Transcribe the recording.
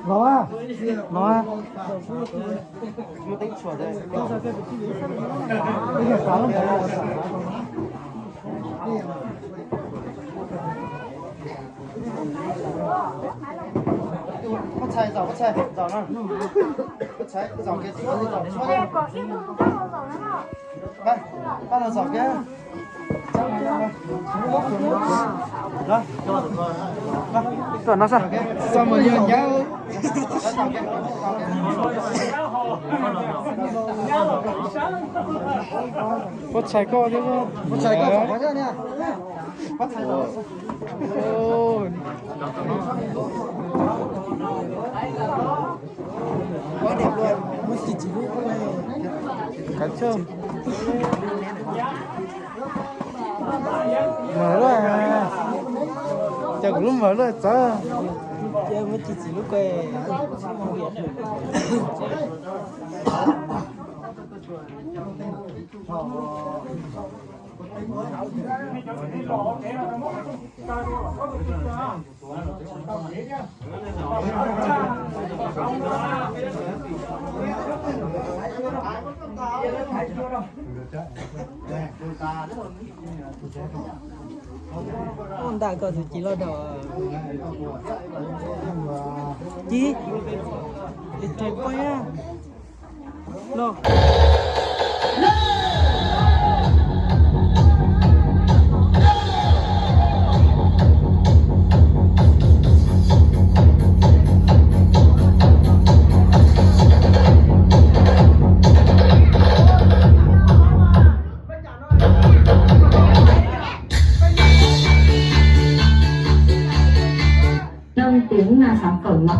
Los a, los a. Pob txhais zaum, pob txhais zaum no. Pob txhais zaum kiag, zaum, zaum. Pab no zaum kiag. Zaum no xwb. Pob txhais koj thiab. Pob txhais koj. Kav tsij. Mawm luaj, cas kuv lub mawm luaj txawv. Ntag koj tus ci loj dhau. Ci, tus rais poj no. Nâng tiếng là sản phẩm lọc.